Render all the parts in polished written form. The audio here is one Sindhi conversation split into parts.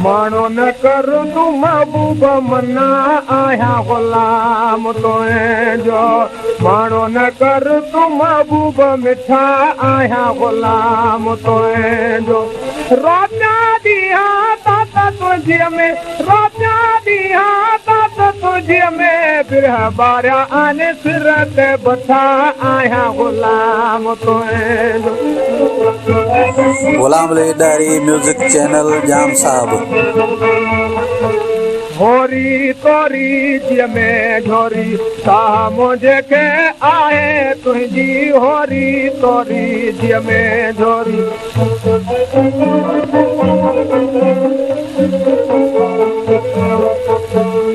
ماڻو نه ڪر تون محبوب منا آهيان غلام تنهنجو ماڻو نه ڪر تون محبوب مٺا آهيان غلام تنهنجو راتيان ڏينهان تات تنهنجيء ۾ راتيان ڏينهان تات تنهنجيء ۾ برهه ٻاريا آهن سر تي بٺا آهيان غلام تنهنجو. غلام علي ڏاهري ميوزڪ چينل ڄام صاحب. هوري توري جيء ۾ جھوري ساهه منهنجي کي آهي تنهنجي هوري توري جيء ۾ جھوري.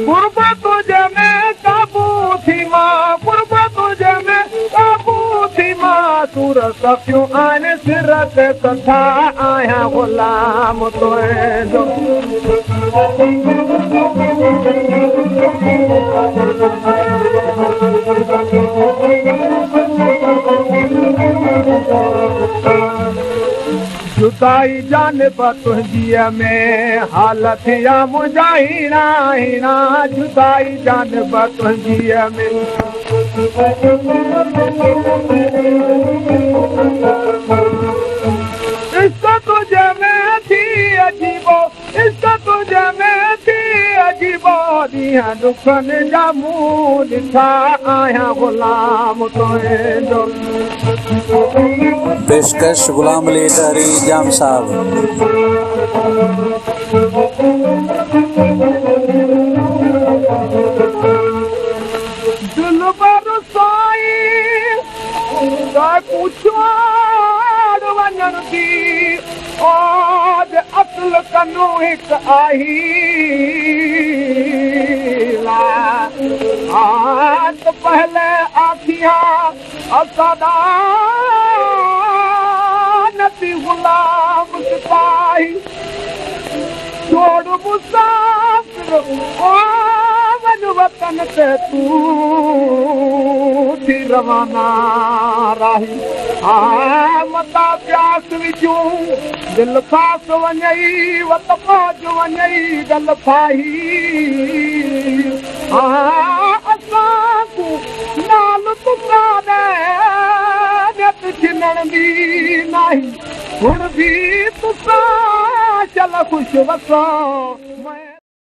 قرب تنهنجي ۾ قابو ٿي مان قرب تنهنجي ۾ قابو ٿي مان سور سخيون آهن سر تي سٺا آهيان غلام تنهنجو. جدائي جانب تنهنجيء ۾ حال ٿيا منهنجا هيڻا هيڻا جدائي جانب تنهنجيء ۾. عشق تنهنجي ۾ ٿي عجيبو عشق تنهنجي ۾ ٿي عجيبو ڏينهن ڏکن جا مون ڏٺا آهيان غلام تنهنجو. پيشڪش غلام علي ڏهري ڄام صاحب. دلبر سائين ته ڇوڙ وڃڻ the آج اصل ڪنو هڪ آهي لا پهلي آکيان اساڏا نبي غلام سپاهي ڇوڙ مسافر او وڃ وطن تي تون ٿي روانا راهي آ متان پياس وجهون دل ڦاس وڃئي وت پهچ وڃئي گل ڦاهي آ اسان ڪون نال تساڏي نيت ڇنڻ the ناهي هڻ ڀي تسان شل خوش وسان.